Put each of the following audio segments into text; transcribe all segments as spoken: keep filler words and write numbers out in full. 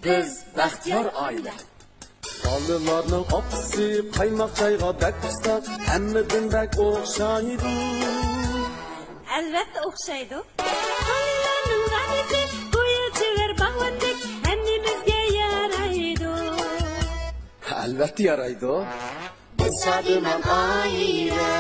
بىز بەختىيار ئائىلە. بالىلارنىڭ ئاپىسى قايماق چايغا بەك ئۇستا، ھەممىدىن بەك ئوخشايدۇ. ئەلۋەتتە ئوخشايدۇ. بالىلارنىڭ دادىسى گويا چېۋەر باغۋەندەك، ھەممىمىزگە يارايدۇ. ئەلۋەتتە يارايدۇ. بىز شادىمان ئائىلە.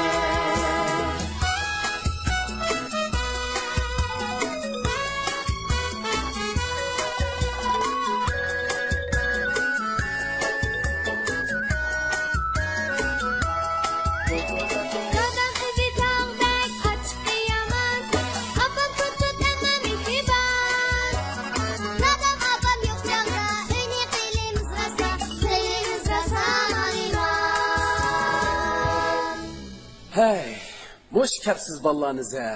دادام ئۆزى تاغدەك ئاچچىقى يامان، ئاپام تۇتۇت ئەمما مېھرىبان. دادام ئاپام يوق چاغدا ئۆينى قىلىمىز راسا، قىلىمىز راسا نالىمان. ھەي، مۇشۇ كەپسىز بالىلارنى زە.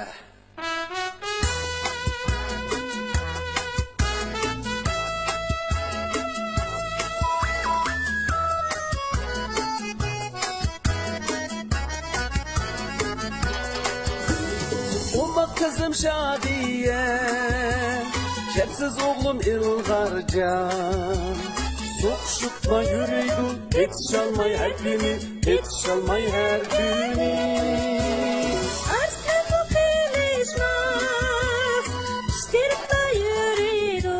ئوماق قىزىم شادىيە، كەپسىز ئوغلۇم ئىلغارجان. سوقۇشۇپلا يۈرىدۇ، پېتىشالماي ھەر كۈنى، پېتىشالماي ھەر كۈنى. ئارسلانمۇ قېلىشماس، پىشقىرىپلا يۈرىدۇ.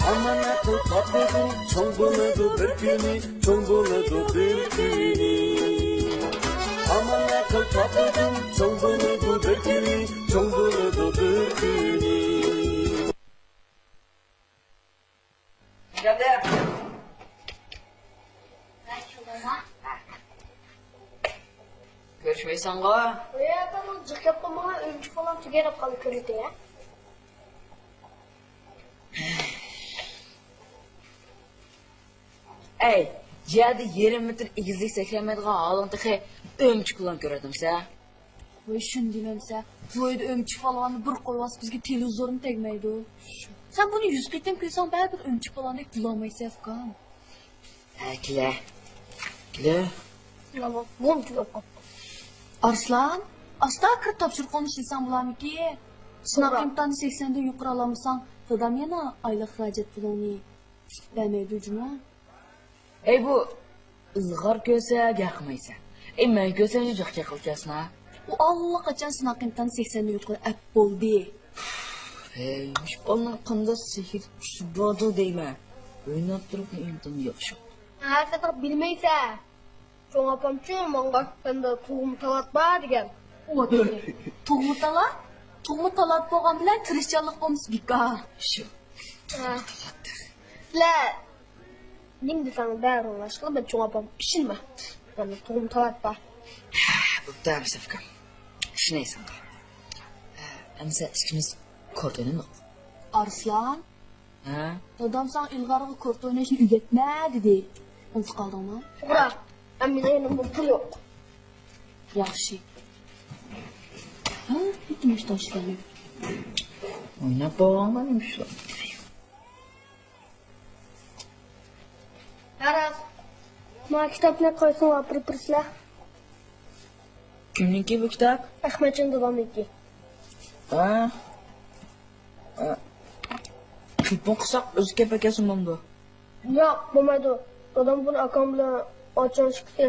ھامان ئەقىل تاپىدۇ، چوڭ بولىدۇ بىر كۈنى، چوڭ بولىدۇ بىر كۈنى. ھامان ئەقىل تاپىدۇ، چوڭ بولىدۇ بىر كۈنى، چوڭ بولىدۇ بىر كۈنى. كۆرۈشمەيسەنغۇ؟ ئۇيا، ئاپام جىق گەپ قىلمىغان، ئۆمۈچۈك بالام تۈگەپ قالدى كۆرۈندى يا. ئەي، يەردە يېرىم مېتىر ئېگىزلىك سەكرەيمەيدىغان ھالىڭ تېخى ئۆمۈچۈك بىلەن كۆرۈۋاتامسەن؟ ۋاي شۇنى دېمەمسە، بۇ ئۆيدە ئۆمۈچۈك بالىغاننى بىر قويۇۋالسا بىزگە تېلېۋىزورمۇ تەگمەيدۇ. سەن بۇنى يۈز قېتىم كۆرسەڭ بەرىبىر ئۆمۈچۈك بالىغاندەك بولالمايسەن ئۇكام. ھە، كېلە. كېلە. ئارسلان، ئاستا كىرىپ تاپشۇرۇقۇڭنى ئىشلىسەڭ بولارمىكىن؟ سىناق ئىمتىھانى سەكسەندىن يۇقىرى ئالالمىساڭ، دادام يەنە ئايلىق خىراجەت پۇلۇڭنى بەرمەيدۇ جۇمۇ. ئەي بۇ ئىلغار كۆرسە گەپ قىلمايسەن. ئەي مەن كۆرسەم جىق گەپ قىلىسەن ھە. ئۇ ئاللىقاچان سىناق ئىمتىھانى سەكسەندىن يۇقىرى ئەپ بولدى. ھەي، مۇشۇ بالىنىڭ قانداق سېھىر كۈچى باردۇ دەيمەن. ئويناپ تۇرۇپمۇ ئىمتىھان ياخشى. ھە، سېنىڭ بىلمەيسەن. چوڭ ئاپامچۇ ماڭا سەندە تۇغما تالانت بار دېگەن. تۇغما تالانت؟ تۇغما تالانت بولغان بىلەن تىرىشچانلىق بولمىسا بىكار. شۇ. ھە. سىلەر نېمە دېسەڭ بەرىڭلار ئىشقىلىپ، مەن چوڭ ئاپام ئىشىنىمەن. مەندە تۇغما تالانت بار. بوپتۇ، ئەمىسە ئۇكام. ئىشىنەي ساڭا. ئەمىسە ئىككىمىز كورت ئوينىمىق. ئارسلان. ھە؟ دادام ساڭا ئىلغارغا كورت ئويناشنى ئۆگەتمە دېدى. ئۇنتۇپ قالدىڭمۇ؟ توغرا. ئەمما مېنىڭ يېنىمدا پۇل يوق. ياخشى. ھە، پېتىمىش تاشلىدىم. ئويناپ بولغانغا نېمە ئىش بار؟ راست. ما كىتابنى قايسىڭ ئاپىرىپ بېرىسىلەر؟ كىمنىڭكى بۇ كىتاب؟ ئەخمەتجان دادامنىڭكى. ھە؟ ھە. تېلېفون قىلساق ئۆزى كەپ ئەكەلسە بولمامدۇ؟ ياق، بولمايدۇ. دادام بۇنى ئاكام بىلەن ئاچام ئىككىسى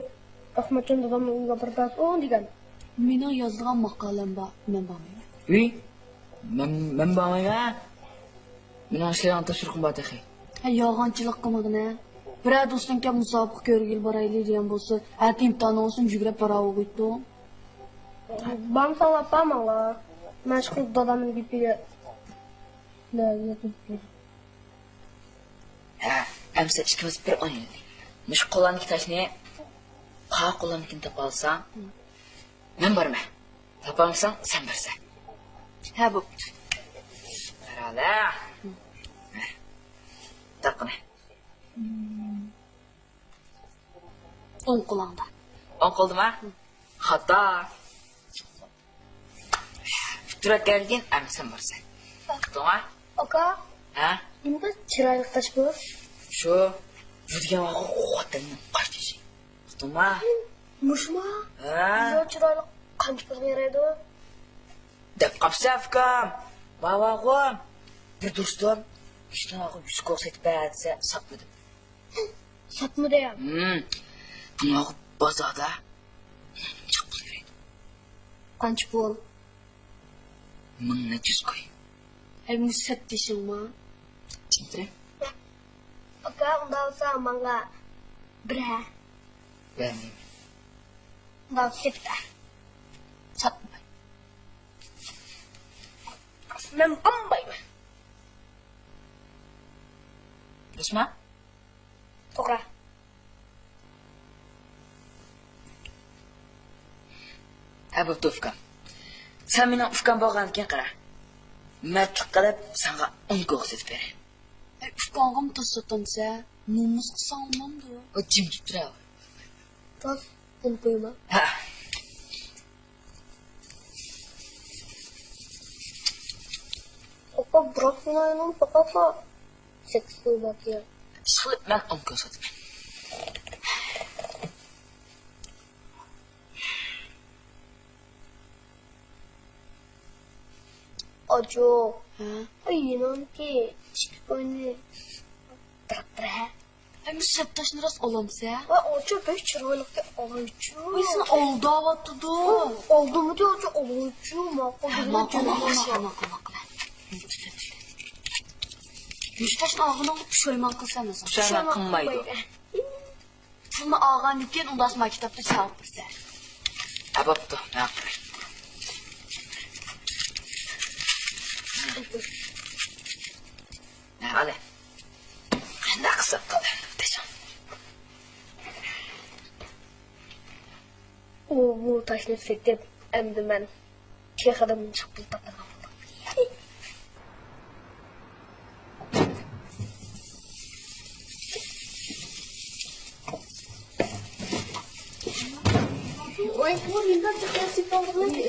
ئەخمەتجان دادامنىڭ ئۆيىگە ئاپىرىپ بەرسۇن دېگەن. مېنىڭ يازىدىغان ماقالەم بار، مەن بارمايمەن. ۋىي، مەن، مەن بارمايمەن. مېنىڭ ئىشلەيدىغان تاپشۇرۇقۇم بار تېخى. ھە، يالغانچىلىق قىلمىغىنە. بىرەر دوستۇڭ كەپ مۇسابىقە كۆرگىلى بارايلى دېگەن بولسا، ئەتە ئىمتىھانىڭ بولسۇن، يۈگرەپ باراۋۇرغۇيتتۇڭ. بارمىساڭلار بارماڭلار. مەن ئىشقىلىپ دادامنىڭ گېپىگە. ھە، ئەمىسە ئىككىمىز بىر ئوينايلى. مۇشۇ قولۇمدىكى تاشنى قا قولۇمدىكىنى تاپالىساڭ، مەن بارىمەن. تاپالمىساڭ، سەن بارسەن. ھە، بوپتۇ. بارالە. تاقىنى. ئوڭ قولۇڭدا. ئوڭ قولدىما؟ خاتا. پۈتتۈرۈپ كەلگىن، ئەمدى سەن بارسەن. ئۇقتۇڭما؟ ئاكا. ھە؟ نېمە چىرايلىق تاش بۇ؟ شۇ، بۇ دېگەن ۋاقىت خوتۇننىڭ قاش تېشى. ئۇقتۇڭما؟ مۇشۇما؟ ھە. بۇ چىرايلىق قانچە پۇلغا يارايدۇ؟ دەپ قاپسەن ئۇكام. ماۋاغۇ بىر دوستۇم ئىشتىن ئاغۇ يۈز كوك سېتىپ بەر دېسە، ساتمىدىم. ساتمىدى يا؟ ھىم. بۇنىڭغا بازاردا جىق پۇل كېرەك. قانچە پۇل؟ مىڭ نەچچە يۈز كوي. ھەي، مۇشۇ سەت دېشىڭما؟ چىقتىرە. ئاكا، ئۇنداق بولسا ماڭا بىرە. بەرمەيمەن. ئۇنداق سېتىپ بەر. ساتماي. مەن ئالمايمەن. راستمۇ؟ توغرا. ھە، بوپتۇ، ئۇكام. سەن مېنىڭ ئۇكام بولغاندىكىن قارا. مەردلىك قىلىپ، ساڭا ئون كوك سېتىپ بېرەي. ئەي، ئۇكاڭغىمۇ تاش ساتامسەن؟ نومۇس قىلساڭ بولمامدۇ؟ ئۇ جىمجىت تۇرە. تاش، ئون كويما؟ ھە. ئاكا، بىراق مېنىڭ پاقاقا سەككىز كوي بار. ئىشقىلىپ مەن ئون كوي ساتىمەن. ئاجۇ. ھە؟ ئاي، يېنىڭدىكى ئىككى كوينى بىراق بىرە. ئەمدى سەپداشنى راست ئالامسەن؟ ۋاي، ئاچا بەك چىرايلىقكەن ئالايچۇ. ۋاي، سېنى ئالداۋاتىدۇ. ئالدىمىدى ئاچا، ئالايچۇ، ماقۇل دېگىنە ماقۇل، جانىم ماقۇل، ماقۇل، ماقۇل. مۇشۇ تاشنى ئالغىنىڭغا پۇشايمان قىلسەن ئۆزۈڭ. پۇشايمان قىلمايدۇ. پۇلنى ئالغاندىن كېيىن ئۇنداق ماڭا كىتابنى ساغىپ بېرىسەن. ھە، بوپتۇ، ماقۇل. ھە، ئالە. قانداق قىلساق قىلدى، تېشىڭ. ئۇ بۇ تاشنى سېتىپ، ئەمدى مەن تېخىدىن جىق پۇل تاپىدىغان بولدۇم. ۋاي، بۇ نېمە جىق نېسىپ بولدى؟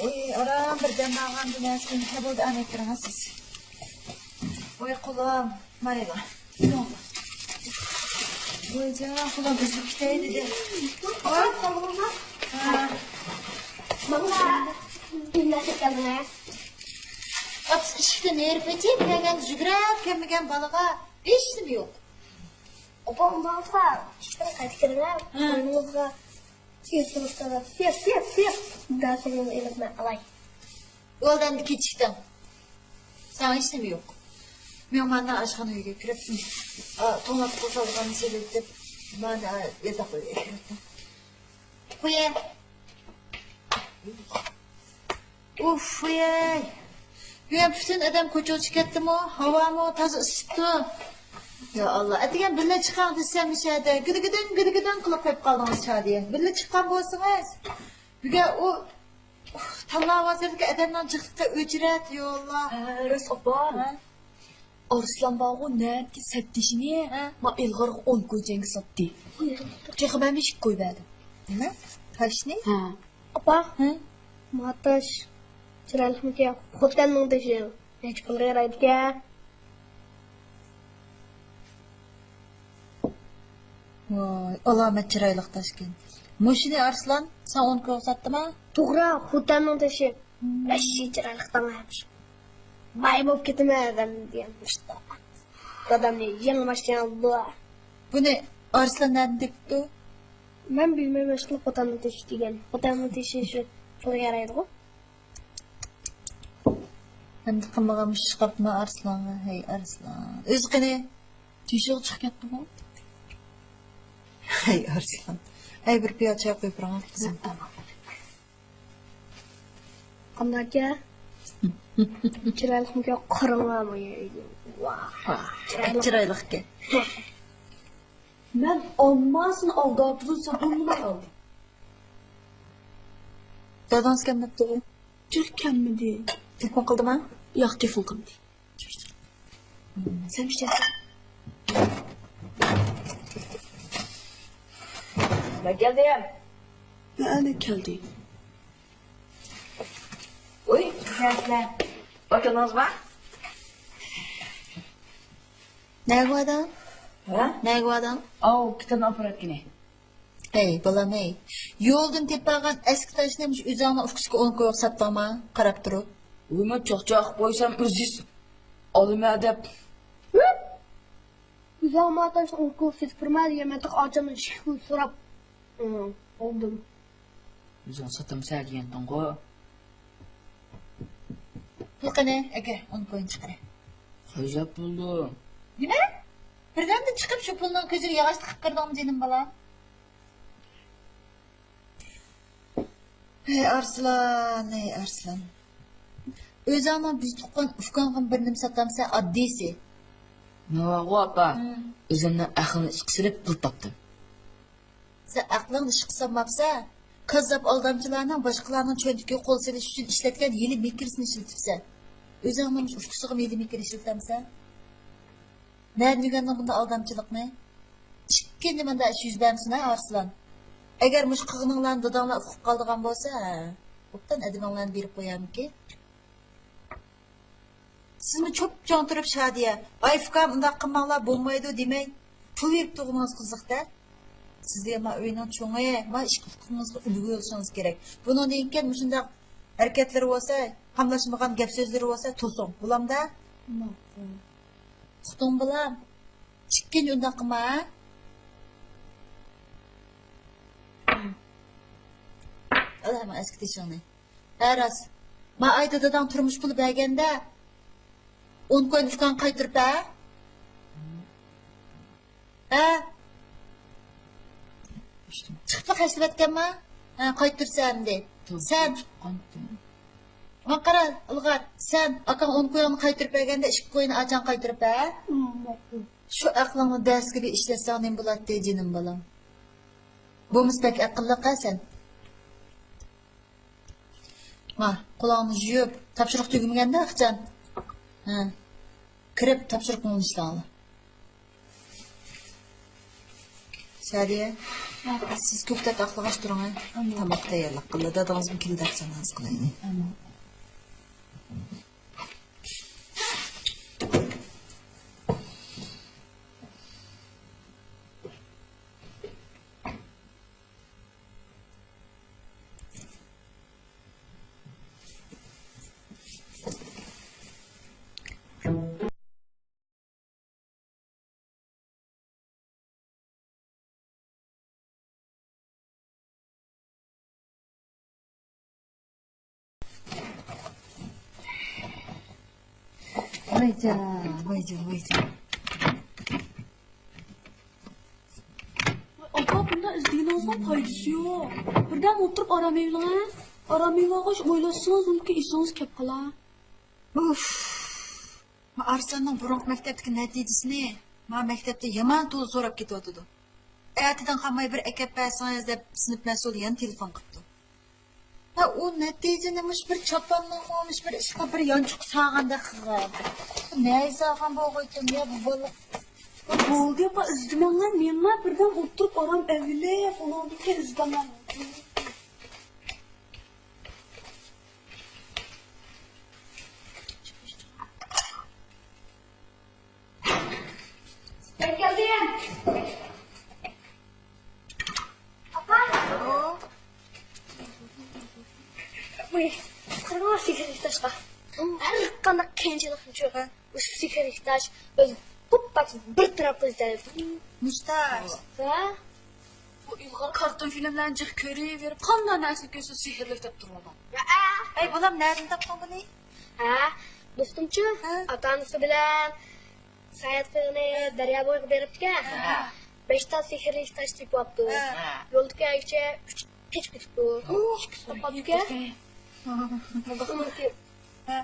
ۋاي، ئاران بىر دەم ئالغان بۇ نەرسىنى. ھە، بولدى، ئەمەي تۇرۇڭ سىز. ۋاي، قولۇم، مايلا. ۋاي، جان، قولۇم ئۈزۈلۈپ كېتەي دېدى. ۋاي، قولۇم. ھە. ماڭا ئۈندەپ كەلدىڭىز. ئاپىسى ئىشىكتىن ھېرىپ ئېچىپ كەلگەن، يۈگۈرۈپ كەلمىگەن بالىغا ھېچنېمە يوق. ئاپا، ئۇنداق بولسا ئىشىكتىن قايتىپ كىرىڭە. ھە. بوينىڭىزغا سىيىپ تۇرۇپ، سىيىپ، سىيىپ، سىيىپ. دەرسىڭىزنى ئېلىپ مەن ئالاي. بولدى، ئەمدى كېچىكتىڭ. ساڭا ھېچنېمە يوق. مېڭ مانا ئاشخانا ئۆيگە كىرىپ، ئا، توڭلاتقۇ سالغاننى سېلىۋېتىپ، مانا ياتاق ئۆيگە كىرىپ. خويا. ئۇف، خوياي. بۈگۈن پۈتۈن ئادەم كوچىغا چىقىپ كەتتىمۇ؟ ھاۋامۇ تازا ئىسسىپتۇ. يا ئاللا، ئەتىگەن بىللە چىقاڭ دېسەم، مۇشۇ يەردە گىدىگىدىڭ، گىدىگىدىڭ قىلىپ قويۇپ قالدىڭىز شادىيە. بىللە چىققان بولسىڭىز، بۈگۈن ئۇ، ئۇھ، تاللا بازىرىدىكى ئادەمنىڭ جىقلىقى ئۆچرەت، يا ئاللا. ھە، راست ئاپا. ھە؟ ئارسلان بارغۇ، نەتتى سەتدىشىنى، ھە؟ ما ئىلغارغا ئون كوي جەڭگە ساتتى. تېخى مەن ئىككى كوي بەردىم. نېمە؟ تاشنى؟ ھە. ئاپا، ھە؟ ما تاش چىرايلىقمىكەن؟ خوتەننىڭ تېشى. نەچچە پۇلغا يارايدىكەن؟ ۋاي، ئالامەت چىرايلىق تاشكەن. مۇشۇنى ئارسلان، ساڭا ئون كويغا ساتتىما؟ توغرا، خوتەننىڭ تېشى. ۋەھشىي چىرايلىق تاڭ ئەمىش. باي بولۇپ كېتىمەن ئادەم دېگەن مۇشۇنداق. دادامنى يېڭى ماشىنا ئالدى. بۇنى ئارسلان نەدىن تېپىپتۇ؟ مەن بىلمەيمەن، ئىشقىلىپ خوتەننىڭ تېشى دېگەن. خوتەننىڭ تېشى شۇ پۇلغا يارايدىغۇ. ئەمدى قىلمىغان مۇشۇ ئىش قاپتىما ئارسلانغا؟ ھەي ئارسلان. ئۆزى قېنى؟ تېشىغا چىقىپ كەتتىغۇ. ھەي ئارسلان. ھەي، بىر پىيالە چاي قۇيۇپ بېرىڭە قىزىم. قانداق ئىكەن؟ چىرايلىقمىكەن؟ قاراڭلارمۇ يەرگە. ۋاھ، چىرايلىق. چىرايلىق ئىكەن. مەن ئالماسىنى ئالداپ تۇرسا بولماي ئالدىم. دادىڭىز كەلمەپتىغۇ؟ جىق كەلمىدى. تېلېفون قىلدىما؟ ياق، تېلېفون قىلمىدى. سەن ئىچەرسەن؟ مەن كەلدىم. مەن ئەنە كەلدى. ئۇي، كەلسىلە. ئاكىڭىزمۇ؟ نەگە باردىڭ؟ ھە؟ نەگە باردىڭ؟ ئاۋۇ، كىتابنى ئاپىرىۋەتكىنى. ھەي، بالام، ھەي. يولدىن تېپىۋالغان ئەسكى تاشنى مۇشۇ ئۆزۈڭنىڭ ئۇكىسىغا ئون كويغا ساتتىڭما؟ قاراپ تۇرۇپ. ئۇمۇ چاقچاق قويسام ئۆزى ئالىمەن دەپ. ئۆزۈڭ ماڭا تاشنى ئون كوي سېتىپ بېرىمەن دېگەن مەنتىق ئاچامدىن ئىككى كوي سوراپ، ئالدىم. ئۆزۈڭ ساتامسەن دېگەنتىڭغۇ. بۇ قېنى، ئەكە، ئون كوينى چىقىرە. خەجلەپ بولدۇم. نېمە؟ بىردەمدە چىقىپ شۇ پۇلنىڭ كۆزىگە ياغاچ تىقىپ كىردىڭمۇ جېنىم بالام؟ ھەي ئارسلان، ھەي ئارسلان. ئۆزۈڭنىڭ بىز تۇغقان ئۇكاڭغىمۇ بىر نېمە ساتامسەن ئاددىيسى. نېمە بارغۇ ئاپا؟ ھىم. ئۆزۈمنىڭ ئەقلىنى ئىشقا سېلىپ پۇل تاپتىم. سەن ئەقلىڭنى ئىشقا سالماپسەن. كاززاپ ئالدامچىلارنىڭ باشقىلارنىڭ چۆنتىكىگە قول سېلىش ئۈچۈن ئىشلەتكەن ھىيلە مىكىرىسىنى ئىشلىتىپسەن. ئۆزۈڭنىڭ ئۇكىسىغىمۇ ھىيلە مىكىر ئىشلىتەمسەن؟ نەدىن ئۆگەندىڭ بۇنداق ئالدامچىلىقنى؟ ئىككىنچى مۇنداق ئىش يۈز بەرمىسۇن ھە ئارسلان. ئەگەر مۇشۇ قىلغىنىڭلارنى داداڭلار ئۇقۇپ قالىدىغان بولسا، ھە، ئوبدان ئەدىپىڭلارنى بېرىپ قويارمىكىن؟ سىزمۇ چوپچوڭ تۇرۇپ شادىيە، ۋاي ئۇكام ئۇنداق قىلماڭلار بولمايدۇ دېمەي، پۇل بېرىپ تۇرغىنىڭىز قىزىق-دە. سىز دېگەن ما ئۆينىڭ چوڭى، ما ئىككى ئۇكىڭىزغا ئۈلگە بولۇشىڭىز كېرەك. بۇنىڭدىن كېيىن مۇشۇنداق ھەرىكەتلىرى بولسا، قاملاشمىغان گەپ سۆزلىرى بولسا توسۇڭ. بولامدا؟ ماقۇل. ئۇقتۇڭ بالام؟ ئىككىنچى ئۇنداق قىلما، ھە؟ ئال ھەممە ئەسكى تېشىڭنى. ھە، راست. ما ئايدا داداڭ تۇرمۇش پۇلى بەرگەندە، ئون كوينى ئۇكاڭغا قايتۇرۇپ بەر. ھە؟ چىقىپلا خەجلەۋەتكەنما؟ ھە، قايتۇرسا ئەمدى. سەن. ماڭا قارا، ئىلغار. سەن ئاكاڭ ئون كويۇڭنى قايتۇرۇپ بەرگەندە، ئىككى كوينى ئاچاڭ قايتۇرۇپ بەر. شۇ ئەقلىڭنى دەرسكە بىر ئىشلەتسەڭ نېمە بولاتتى، جېنىم بالام؟ بولمىسا بەك ئەقىللىق ھە سەن. ما، قولۇڭنى يۇيۇپ، تاپشۇرۇق تۈگىمىگەندە ئاخشام. ھە. كىرىپ تاپشۇرۇقنى ئوڭلىشىڭلار. سەدىيە، ھە. سىز كۆكتات ئاقلىغاچ تۇرۇڭ، ھە. ئەمما. تاماق تەييارلىق قىلدى. دادىڭىز بىر كېلىدۇ، ھازىر قىلايلى. ئەمما. ۋايجان، ۋايجان، ۋايجان. ئاپا، بۇنداق ئىزدىگىنىڭىزنىڭ پايدىسى يوق. بىردەم ئولتۇرۇپ ئارام ئېلىڭ ھە. ئارام ئېلىۋالغاچ ئويلاشسىڭىز، ئۇنىڭكى ئېسىڭىز كەپ قالار. ئۇف. ما ئارسلاننىڭ بۇرۇنقى مەكتەپتىكى نەتىجىسىنى ما مەكتەپتە يامان تولا سوراپ كېتىۋاتىدۇ. ئەتىدىن قالماي بىر ئەكەپ بەرسىڭىز دەپ سىنىپ مەسئۇلى يەنە تېلېفون قىپتۇ. ھە، ئۇ نەتىجىنى مۇشۇ بىر چاپاننىڭمۇ مۇشۇ بىر ئىشقا بىر يانچۇققا سالغاندەك قىلغان. نەگە سالغان بولغىيتىن يا بۇ بالا؟ بولدى ئاپا، ئىزدىمەڭلار، مېڭىڭلار، بىردەم ئولتۇرۇپ ئارام ئېلىپ، ئۇنىڭدىن كېيىن ئىزدەڭلار. كەلدىم. ئاپا. ۋاي، قارىڭلار سېھىرلىك تاشقا. ھەر قانداق قىيىنچىلىقنى چۆرۈپ، مۇشۇ سېھىرلىك تاش ئۆزى پۇپ-پاكىز بىر تەرەپ قىلىپ تەرەپ. مۇشۇ تاش. ھە؟ بۇ ئىلغار كارتون فىلىملەرنى جىق كۆرۈۋېرىپ، قانداق نەرسىنى كۆرسە سېھىرلىك دەپ تۇرۇۋالىدۇ. ھەئە. ئەي بالام، نەدىن تاپتىڭ بۇنى؟ ھە، دوستۇمچۇ، ھە؟ ئاتا-ئانىسى بىلەن ساياھەت قىلغىلى دەريا بويىغا بېرىپتىكەن. ھە. بەش تال سېھىرلىك تاش تېپىۋاپتۇ. ھە. يولدا كەلگۈچە ئۈچ قېچىپ كېتىپتۇ. ئۇھ. تاپماپتىكەن. ھە.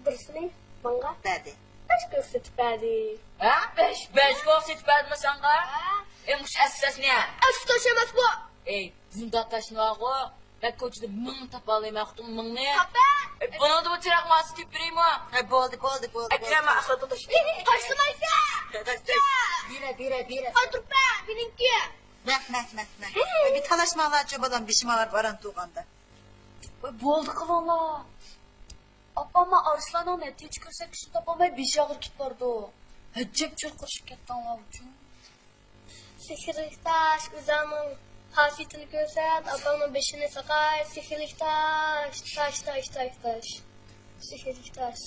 بىرسىنى ماڭا بەردى. بەش كوي سېتىپ بەردى. ھە؟ بەش، بەش كوي سېتىپ بەردىمۇ ساڭا؟ ھە. ئەي، مۇشۇ ئەسكى تاشنى. ئەسكى تاش ئەمەس بۇ. ئەي، بۇنداق تاشنى بارغۇ. مەن كوچىدا مىڭنى تاپالايمەن، ئۇقتۇڭمۇ، مىڭنى؟ تاپا. ئەي، بۇنىڭدىمۇ چىراغ ماسا تېپىپ بېرەيمۇ؟ ھە، بولدى، بولدى، بولدى، ئەي، بولدى. بېرەمەن، ئەخلەتنىڭ تاشنى. تاشلىمايسەن. تاشلا. بېرە، بېرە، بېرە. قايتۇرۇپ بەر، مېنىڭكى. مەھ، مەھ، مەھ، مەھ. ھە. ئەي، بىر تالاشماڭلارچۇ، بالام، بېشىم ئاغرىپ ئاران تۇرغاندا. ۋاي، بولدى قىلىڭلار. ئاپام، مەن ئارسلاننىڭ نەتىجە كۆرسەتكۈچىنى تاپالماي بېشى ئاغرىپ كېتىپ بارىدۇ. ئەجەب چىرقىرىشىپ كەتتىڭلارچۇ. سېھىرلىك تاش، ئۆزۈڭنىڭ خاسىيىتىنى كۆرسەت، ئاپامنىڭ بېشىنى ساقاي، سېھىرلىك تاش، تاش، تاش، تاش، تاش. سېھىرلىك تاش.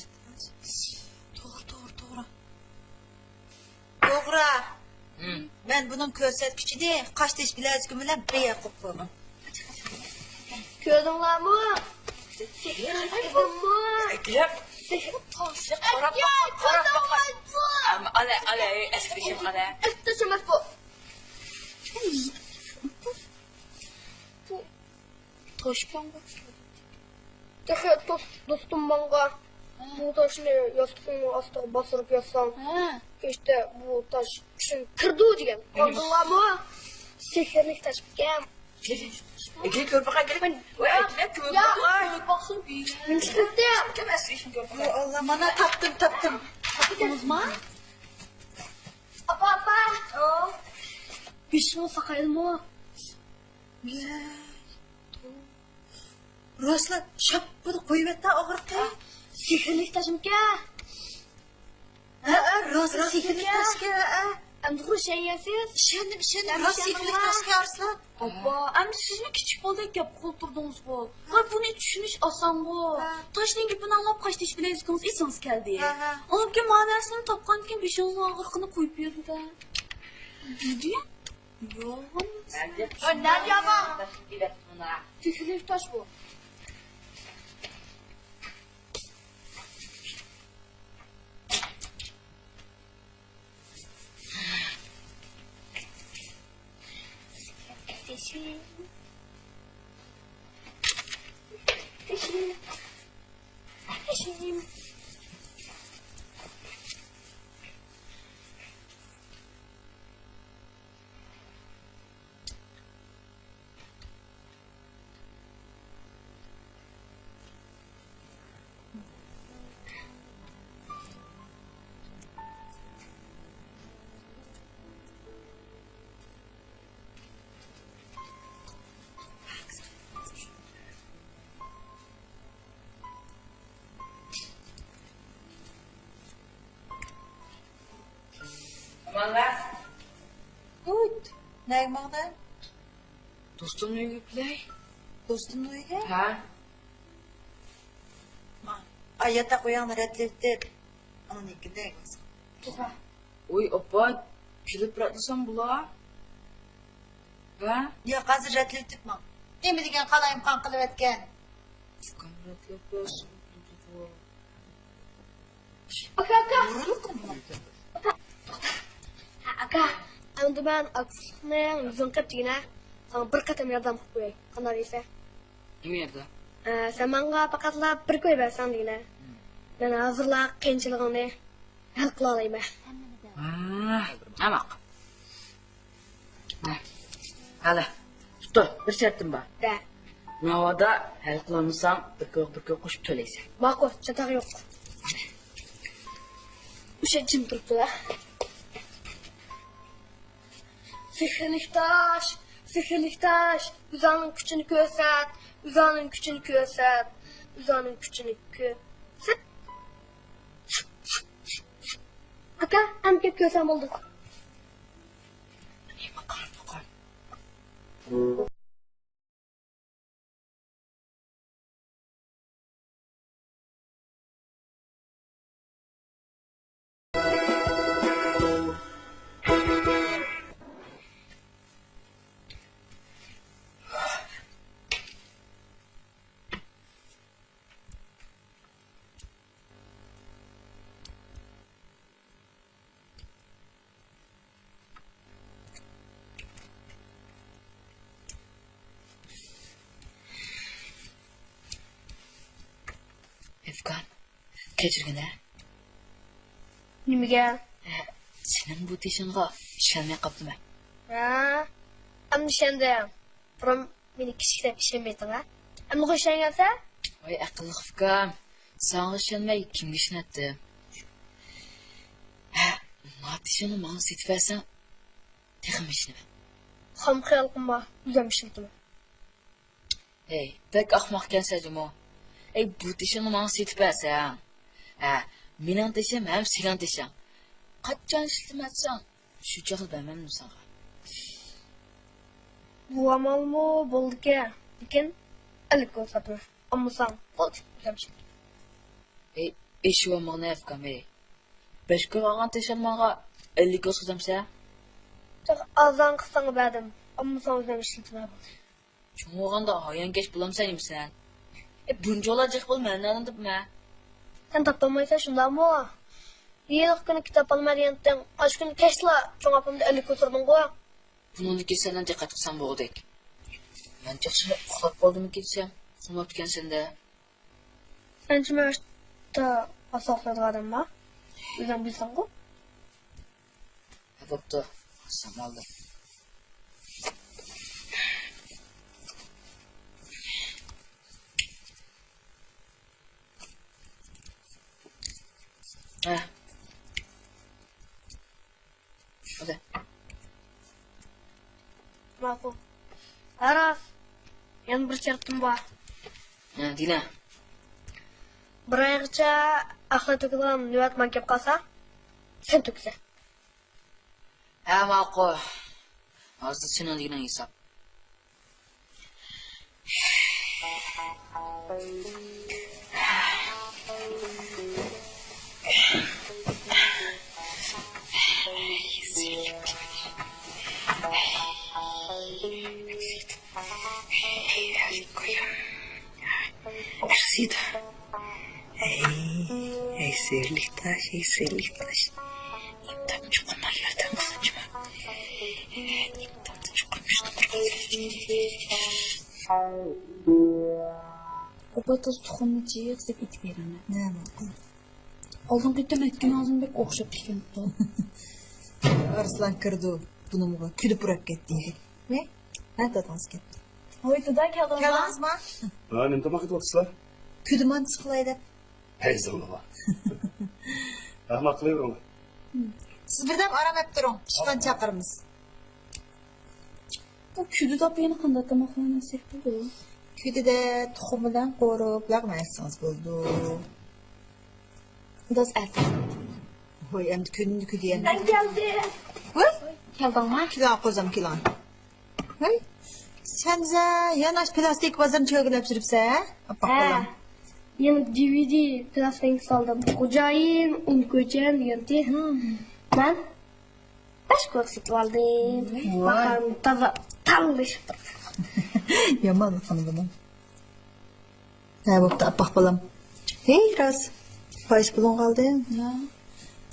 توغرا، توغرا، توغرا. توغرا. ھىم. مەن بۇنىڭ كۆرسەتكۈچىنى قاشتېشى بىلەزۈكۈم بىلەن بىر يەر قىلىپ قويغان. كۆردۈڭلارمۇ؟ سېھىرلىك تاشمۇ؟ ئەكەپ. سېھىرلىك تاش. قاراپ باققان، قاراپ باققان. ئەم، ئالە، ئالە، ئەسكى ئىشىم ئالە. ئەسكى تاش ئەمەس بۇ. بۇ تاشكەن بۇ. تېخى دوست-، دوستۇم ماڭا، ھە، بۇ تاشنى ياستۇقۇڭنىڭ ئاستىغا باستۇرۇپ ياتساڭ، ھە، كەچتە بۇ تاش چۈشۈڭگە كىرىدۇ دېگەن. ئاندىنلارمۇ سېھىرلىك تاش ئىكەن. ئەگىلى كۆرۈپ باقاي، ئەگىلى. ۋاي، ئەگىلى كۆرۈپ باقاي. نېمە چىقىپتۇ؟ كەم ئەسلى ئىشنى كۆرۈپ باقاي. ئاللا، مانا تاپتىم، تاپتىم. تاپتىڭىزمۇ؟ ئاپا، ئاپا. بېشىڭىز ساقايدىمۇ؟ راستلا شاپپىدە قويۇۋەتتى ئاغرىقنى. سېھىرلىك تاشمىكەن؟ ھە، ھە، راست سېھىرلىك تاشكەن، ھە، ھە. ئەمدى ئىشەنگەنسىز؟ ئىشەندىم، ئىشەندىم. ئەمدى راست سېھىرلىك تاشكەن ئارسلان. ئاپا، ئەمدى سىزمۇ كىچىك بالىدەك گەپ قىلىپ تۇردىڭىزغۇ. ۋاي، بۇنى چۈشىنىش ئاسانغۇ. ھە. تاشنىڭ گېپىنى ئاڭلاپ قاشتېشى بىلەزۈكىڭىز ئېسىڭىزگە كەلدى. ھە، ھە. ئاندىن كېيىن مانا نەرسىنى تاپقاندىن كېيىن بېشىڭىزنىڭ ئاغرىقىنى قويۇپ بېرىدۇ. دېدى. يوغان. ۋاي، نەدە يامان؟ سېھىرلىك تاش بۇ. ئامانلا. ھۇيت، نەگە ماڭدىڭ؟ دوستۇمنىڭ ئۆيىگە كېلەي. دوستۇمنىڭ ئۆيىگە؟ ھە. ما، ئاي ياتاق ئۆيۈڭنى رەتلىۋېتىپ، ئۇنىڭ يېنىدا. ۋوي، ئاپا، كېلىپ رەتلىسەم بولا؟ ھە؟ ياق، ھازىر رەتلىۋېتىپ ماڭ. نېمە دېگەن قالايمىقان قىلىۋەتكەن؟ ئۇكام رەتلەپ بەرسۇن. ئاكا، ئاكا. ھە، ئاكا، ئەمدى مەن ئاكىسىنىڭ يۈزىنى قىپ دېگىنە، ساڭا بىر قېتىم ياردەم قىلىپ قوياي. قانداق دەيسەن؟ نېمە ياردەم؟ ئە، سەن ماڭا پەقەتلا بىر كوي بەرسەڭ دېگىنە. مەن ھازىرلا قىيىنچىلىقىڭنى ھەل قىلالايمەن. ھە، ئەمەق. ھە، ھەلە، تۇتۇ، بىر شەرتىم بار. دە. ناۋادا ھەل قىلالمىساڭ، بىر كوي، بىر كوي قوشۇپ تۆلەيسەن. ماقۇل، چاتاق يوق. ئۇششاق جىم تۇرۇپتۇ-دە. سېھىرلىك تاش، سېھىرلىك تاش، ئۆزۈڭنىڭ كۈچىنى كۆرسەت، ئۆزۈڭنىڭ كۈچىنى كۆرسەت، ئۆزۈڭنىڭ كۈچىنى كۆرسەت. ئاكا، ئەمدى كۆرسەم بولدى. ئەفغان، كەچۈرگىنە. نېمىگە؟ ھە، سېنىڭ بۇ دېيىشىڭغا ئىشەنمەي قاپتىمەن. ھە، ئەمدى ئىشەندىم. بۇرۇن مېنى كىچىك دەپ ئىشەنمەيتتىڭ ھە؟ ئەمدىغۇ ئىشەنگەنسەن؟ ۋاي ئەقىللىق ئۇكام، ساڭا ئىشەنمەي كىمگە ئىشىنەتتىم؟ ھە، ما دېيىشىڭنى ماڭا سېتىۋەرسەڭ تېخىمۇ ئىشىنىمەن. خام خىيال قىلما، ئۆزۈم ئىشلىتىمەن. ھەي، بەك ئەخمەقكەنسەن جۇمۇ. ئەي، بۇ تېشىڭنى ماڭا سېتىپ بەرسەڭ. ھە، مېنىڭ تېشىم ھەم سېنىڭ تېشىڭ. قاچان ئىشلىتىمەتسەڭ، شۇ چاغدا بەرمەمدىم ساڭا. بۇ ئامالمۇ بولىدىكەن، لېكىن ئەللىك كوي ساتىمەن. ئالمىساڭ، بولدى، ئۆزۈم ئىشلىتىمەن. ئەي، ئېشىۋالمىغىن ئەفكام، ئەي. بەش كوي قالغان تېشەلماڭغا ئەللىك كوي ساتامسەن؟ تېخى ئارزان قىلساڭ بەردىم، ئەمما ساڭا ئۆزۈم ئىشلىتىمەن. چوڭ بولغاندا ھايانكەش بولامسەن نېمىسەن؟ ئەي، بۇنچىۋالا جىق بول، مەن نەدىن تاپىمەن؟ سەن تاپالمايسەن شۇنداقمۇ؟ ھېلىقى كۈنى كىتاب ئالىمەن دېگەنتىڭ، ئاشۇ كۈنى كەچلا چوڭ ئاپامدىن ئەللىك كوي سورىدىڭغۇ؟ بۇنىڭدىكى سەندىن دىققەت قىلسام بوغۇدەك. مەن تېخى ئۇخلاپ قالدىمىكىن دېسەم، ئۇخلىماپتىكەنسەن-دە. سەنچە مەن ئاشتا ئاسان ئۇخلايدىغان ئادەمما؟ ئۆزۈڭ بىلىسەنغۇ. ھە، بوپتۇ. سامالدىم. ھە. ھەدە. ماقۇل. ھە، راست. يەنە بىر شەرتىم بار. ھە، دېگىنە. بىر ئايغىچە ئەخلەت تۆكىدىغان نۆۋەت ماڭا كەپ قالسا، سەن تۆكىسەن. ھە، ماقۇل. ھازىر سېنىڭ دېگىنىڭ ھېساب. ئەرزىيدۇ. ئەي، ئەي، سېرىلىك تاش، ئەي، سېرىلىك تاش. ئىمتىھان چوقۇم ياردەم قىلسۇن جۇما. ئىمتىھان چوقۇم يۈزدىن قۇربان. ئاپا، تۇز تۇخۇمنى جىق سېپ ئېتىپ بېرىڭلار. نە ماقۇل. ئالدىنقى قېتىم ئېيتقىنىڭىزمۇ بەك ئوخشاپ كېتىپتۇ. ئارسلان كىردى بۇنىڭغا كۈلۈپ ئۇراپ كەتتى. ھە؟ ھە، دادىڭىز كەپتۇ. ۋاي، دادا، كەلدىڭىزما؟ كەلدىڭىزما؟ ھە، نېمە تاماق ئېتىۋاتىسىلەر؟ كۈدە مانتىسى قىلاي دەپ. ھەي، زىڭلىغا. رەھمەت قىلىۋېرىڭلار. سىز بىردەم ئارام ئېلىپ تۇرۇڭ، پىشقان چاقىرىمىز. بۇ كۈدە دەپ يەنە قانداق تاماقلارنى ئەسلەپ بولىدۇ؟ كۈدىدە تۇخۇم بىلەن قورۇپ لەغمە ئەتسىڭىز بولىدۇ. داس ئەت. ھوي، ئەمدى كۈندە كۈدە يەڭ. مەن كەلدىم. ۋاي. كەلدىڭما؟ كېلىڭ، قوزام، كېلىڭ. ھەي، سەن زە يەنە ئاشۇ پىلاستىك بازىرىنى چۆگىلەپ يۈرۈپسەن، ھە؟ ئاپپاق ھە. بالام. يەنە دى ۋى دى پىلاستىنكا سالدىم. خوجايىن ئون كوي دېگەنتى. ھىم. مەن بەش كوي سېتىپ ئالدىم. ۋاي. باھام تازا تاللىشىپ تۇر. يامان قىلدىم. ھە، بوپتۇ، ئاپپاق بالام. ھەي، راست. پايىز پۇلۇڭ قالدى. يا.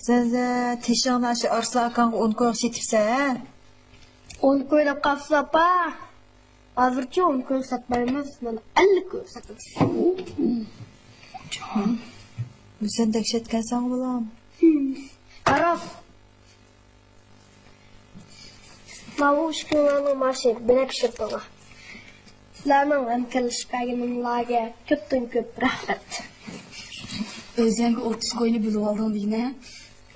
سەن زە تېشىڭنى ئاشۇ ئارسلان ئاكاڭغا ئون كويغا سېتىپسەن، ھە؟ ئون كوي دەپ قاپسىز، ئاپا. ھازىرچە ئون كوي ساتمايمىز، مانا ئەللىك كوي ساتىمىز. بۇ سەن دەھشەتكەنسەن، بالام. ھىم. راست. ماۋۇ ئۈچ كۈنلەرنىڭ مائاشى بىلەن پىشۇرۇپ بولغان. سىلەرنىڭ ھەمكارلىشىپ بەرگىنىڭلارغا كۆپتىن كۆپ رەھمەت. ئۆزۈڭگە ئوتتۇز كوينى بۆلۈۋالدىڭ دېگىنە.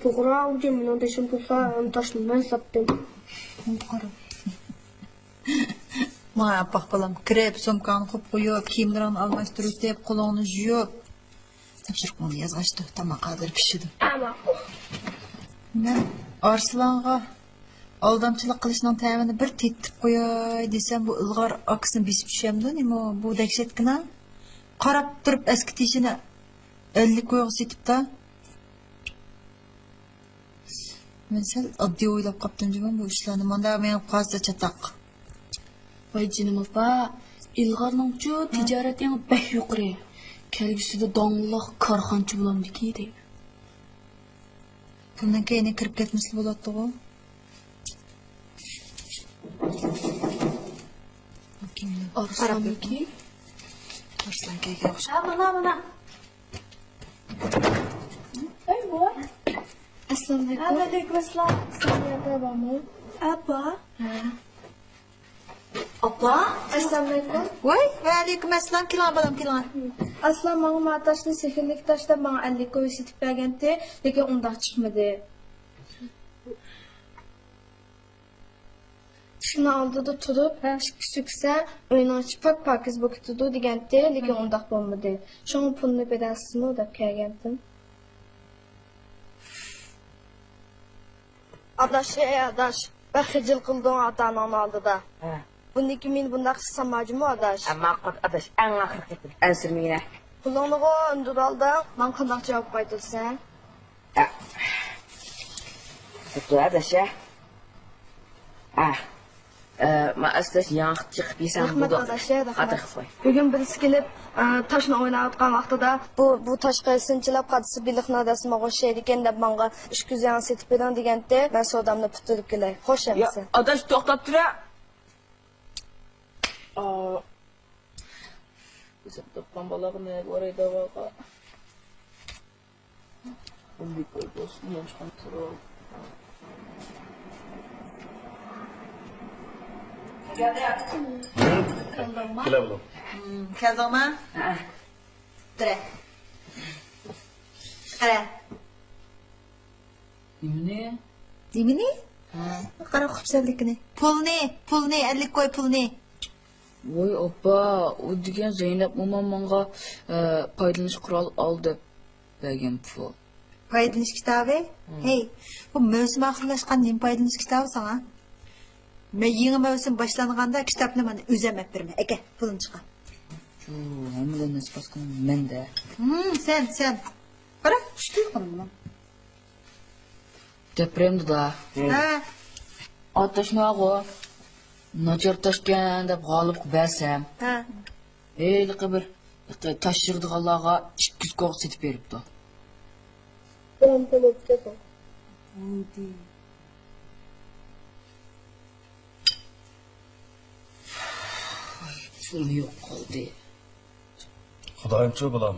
توغرا، ئۇجى مېنىڭ تېشىم تۇرسا، ھەم تاشنى مەن ساتتىم. قارا. ماڭا ئاپپاق بالام، كىرىپ، سومكاڭنى قويۇپ قويۇپ، كىيىملىرىڭنى ئالماشتۇرۇۋېتىپ، قولۇڭنى يۇيۇپ، تاپشۇرۇقۇڭنى يازغاچتۇ، تاماق ھازىر پىشىدۇ. مەن ئارسلانغا ئالدامچىلىق قىلىشنىڭ تەمىنى بىر تېتىتىپ قوياي دېسەم، بۇ ئىلغار ئاكىسىنى بېسىپ چۈشەمدۇ نېمە بۇ دەھشەتكىنە؟ قاراپ تۇرۇپ ئەسكى تېشىنى ئەللىك كويغا سېتىپتا. مەن سەل ئاددىي ئويلاپ قاپتىمجۇمۇ بۇ ئىشلارنى. مانداق مېڭىپ قالسا چاتاق. ۋاي جېنىم ئاپا، ئىلغارنىڭچۇ تىجارەت ئېڭى بەك يۇقىرى. كەلگۈسىدە داڭلىق كارخانىچى بولامدىكى دەيمەن. بۇندىن كېيىن كىرىپ كەتمىسىلا بولاتتىغۇ. ئارسلانمىكىن؟ ئارسلان كەلگەن ئوخشايدۇ. ھە، مانا، مانا. ئەي، بوۋاي. ئەسسالامۇئەلەيكۇم. ھە، ۋەئەلەيكۇم ئەسسالام. سامىيە ئاپا بارمۇ؟ ئاپا. ھە. ئاپا. ئەسسالامۇئەلەيكۇم. ۋاي، ۋەئەلەيكۇم ئەسسالام. كېلىڭ، بالام، كېلىڭ. ئەسلا ماڭا ما تاشنى سېھىرلىك تاش دەپ ماڭا ئەللىك كوي سېتىپ بەرگەنتى، لېكىن ئۇنداق چىقمىدى. ئىشىكنىڭ ئالدىدا تۇرۇپ، ھە، ئىشىككە سۆكسە، ئۆينىڭ ئىچى پاك-پاكىز بولۇپ كېتىدۇ دېگەنتى، لېكىن ئۇنداق بولمىدى. شۇڭا پۇلنى بېرەرسىزمۇ دەپ كەلگەنتىم. ئاداش، ھەي ئاداش، بەك خىجىل قىلدىڭ ئاتا-ئاناڭنىڭ ئالدىدا. ھە. بۇندىن كېيىن مېنى بۇنداق قىلسام جۇمۇ ئاداش. ھە، ماقۇل ئاداش، ئەڭ ئاخىرقى قېتىم. ئەنسىرىمىگىنە. پۇلۇڭنىغۇ ئۈندۈرۈۋالدىڭ. ماڭا قانداق جاۋاب قايتۇرىسەن؟ ئە. ئە. ئە، ما ئەسلەش ياڭاق چىقىپ يېسەم رەھمەت بولىدۇ. ئاداش، رەھمەت. ئاداش، قوي. بۈگۈن بىرسى كېلىپ، ئە، تاشنى ئويناۋاتقان ۋاقتىدا، بۇ، بۇ تاشقا سىنچىلاپ قارىسا بېلىقنىڭ رەسىمىگە ئوخشايدىكەن دەپ ماڭا ئۈچ كۆز ياڭ سېتىپ بېرىڭ دېگەنتى. مەن سودامنى پۈتتۈرۈپ كېلەي. خوش يا، ئەمىسە. ئاداش، توختاپ تۇرە. ئا. ئۆزۈم تاپقان بالاغا نەگە باراي داۋاغا؟ بولسۇن، ياشقان تۇرۇپ. كەلدىڭمۇ؟ كېلە بولۇڭ. كەلدىڭمۇ؟ ھە. تۇرە. قارا. نېمىنى؟ نېمىنى؟ ھە. قارا خۇپسەنلىكىنى. پۇلنى، پۇلنى، ئەللىك كوي پۇلنى. ۋوي ئاپا، ئۇ دېگەن زەينەپ مومام ماڭا، ئە، پايدىلىنىش قورال ئال دەپ بەرگەن پۇل. پايدىلىنىش كىتابى؟ ھە. ھەي، بۇ مەۋسۇم ئاخىرلاشقان نېمە پايدىلىنىش كىتابى ساڭا؟ مەن يېڭى مەۋسۇم باشلانغاندا كىتابنى مانا ئۆزۈم ئەپ بېرىمەن. ئەكە، پۇلۇنى چىقار. شۇ ھەممىدىن نەسىپ ئاسقىنى مەندە. ھىم، سەن، سەن. قارا، چۈشتى قولۇمدىن. دەپ بېرەمدۇ دا؟ ھە. ئاتاشماغۇ. ناچار تاشكەن دەپ غالىبقا بەرسەم. ھە. ھېلىقى بىر تاش يىغىدىغانلارغا ئىككى يۈز كوغ سېتىپ بېرىپتۇ. بولدى. پۇلمۇ يوق قالدى. خۇدايىمچۇ بالام،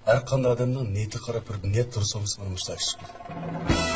ھەر قانداق ئادەمنىڭ نىيىتىگە قاراپ بىر نىيەت تۇرسا بولمىسا مانا مۇشۇنداق ئىش چىقىدۇ.